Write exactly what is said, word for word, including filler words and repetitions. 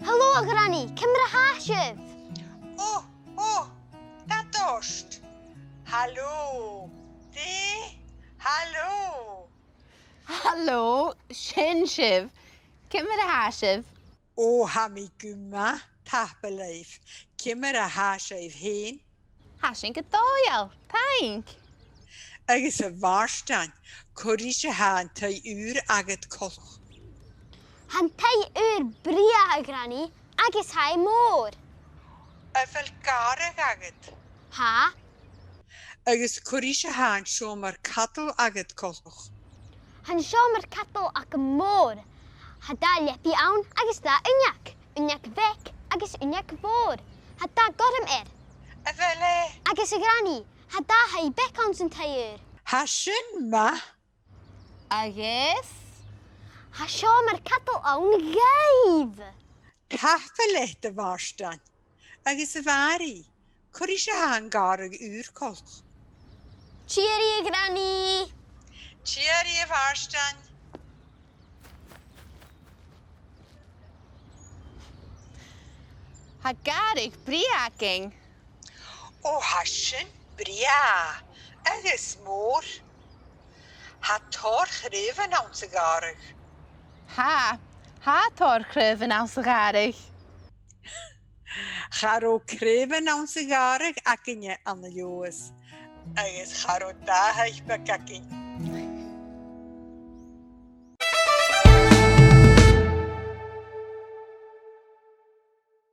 Halò, a Ghranny, ciamar a tha sibh? Ò, ò, tha dòrst. Halò. Dè? Halò. Halò, sin sibh. Ciamar a tha sibh? Ò, tha mi gu math, tapadh leibh. Ciamar a tha sibh fhèin? Tha sinn gu dòigheil, taing. Agus a Mhàrtainn, cò ris a tha an taigh ùr agad coltach? Tha an taigh ùr brèagha, a Ghranny, agus tha e mòr. A bheil gàrradh agad? Tha. Agus cò ris a tha an seòmar-cadail agad coltach? Tha an seòmar-cadail agam mòr. Tha dà leabaidh ann agus dà uinneag, uinneag bheag agus uinneag mhòr. Tha dà ghorm air. A bheil e? Agus a Ghranny, tha dà thaigh bheag anns an taigh ùr. Tha sin math. Agus? Tha seòmar-cadail ann dhuibh. Tapadh leat, a Mhàrtainn. Agus a Mhàiri, cò ris a tha an gàrradh ùr coltach? Tìoraidh, a Ghranny. Tìoraidh, a Mhàrtainn. Tha gàrradh brèagha againn. Ò, tha sin brèagha agus mòr. Tha tòrr chraobhan anns a' ghàrradh. Tha, tha tòrr chraobhan anns a' ghàrradh. Cha robh craobhan anns a' ghàrradh againne ann an Leòdhas. Agus cha robh dà thaigh beag againn.